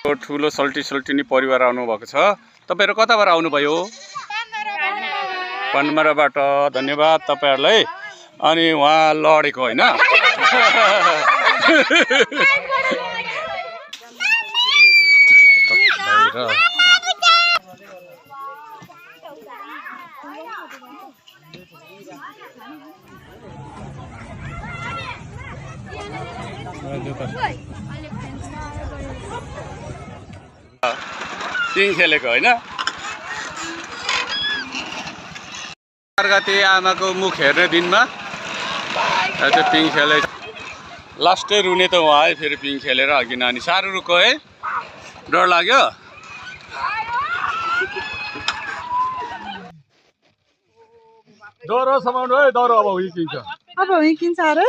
ठुलो सल्टिनी परिवार आउनुभएको छ। तपाईहरु कताबाट आउनुभयो? पन्मराबाट। धन्यवाद तपाईहरुलाई। अनि उहाँ लडेको हैन? पिङ खेलेको हैन? अर्गते आमाको मुख हेर्ने दिनमा त्यो पिङ खेले। लास्टै रुने त उहाँ है फेरि पिङ खेलेर। अघि नानी साह्रो रुको है? डर लाग्यो? डर समाउनु है, डर अब हिकिन्छ। अब हिकिन्छ अरे।